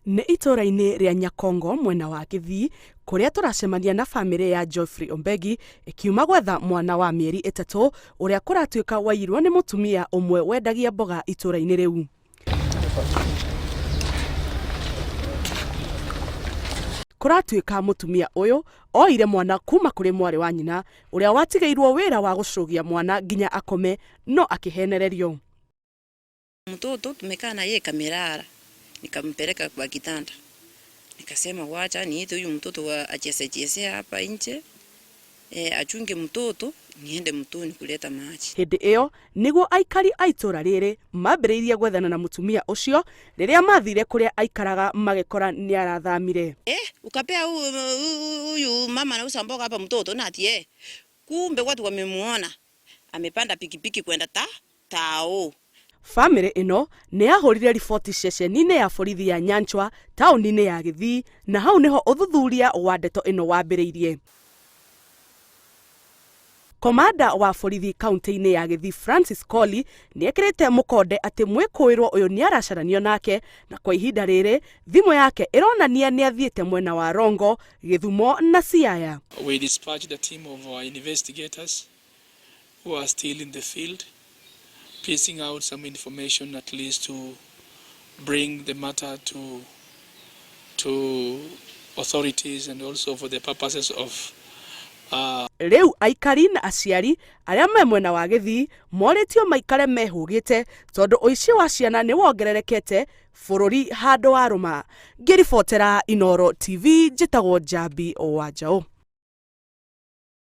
Nĩ itũũra-inĩ rĩa Nyakongo mwena wa Gĩthii kũrĩa tũracemania na bamĩrĩ ya Geoffrey Ombegi ĩkiuma gwetha mwana wa mĩeri ĩtatũ ũrĩa kũratuĩka waiyirwo nĩ mũtumia ũmwe wendagia mboga itũũra-inĩ rĩu. Kũratuĩka mũtumia ũyũ oire mwana kuma kũrĩ mwarĩ wa nyina ũrĩa watigĩirwo wĩra wa gũcũgia mwana nginya akome no akĩhenererio. Mtoto tumekaa na yeye kamelala, nikampeleka kwa kitanda, nikasema wacha niite huyu mtoto wa acheze cheze hapa nje e, achunge mtoto niende mtoni kuleta maji. Hĩndĩ ĩyo nĩguo aikari a itũũra rĩrĩ mambĩrĩirie gwethana na mũtumia ũcio rĩrĩa mathire kũrĩa aikaraga magĩkora nĩarathamire. Eh, ukapea huyu mama anauza mboga hapa mtoto na ati eh, kumbe watu wamemuona amepanda pikipiki kwenda ta tao. Bamĩrĩ ĩno nĩ yahũrire riboti ceceni-inĩ ya borithi ya Nyanchwa taũni-inĩ ya Gĩthii na hau nĩho ũthuthuria wa ndeto ĩno wambĩrĩirie. Komanda wa borithi kaunti-inĩ ya Gĩthii Francis Koli nĩekĩrĩte mũkonde atĩ mwĩkũĩrwo ũyũ nĩaracaranio nake na kwa ihinda rĩrĩ thimũ yake ĩronania nĩathiĩte mwena wa Rongo, Gĩthumo na Siaya. We dispatched a team of our investigators who are still in the field, piecing out some information at least to bring the matter to authorities and also for the purposes of Rĩu aikari na aciari arĩa me mwena wa Gĩthii morĩtio maikare mehũgĩte tondũ ũici wa ciana nĩ wongererekete bũrũri handũ warũma. Ngĩribotera Inooro TV njĩtagwo Njambi wa Njaũ.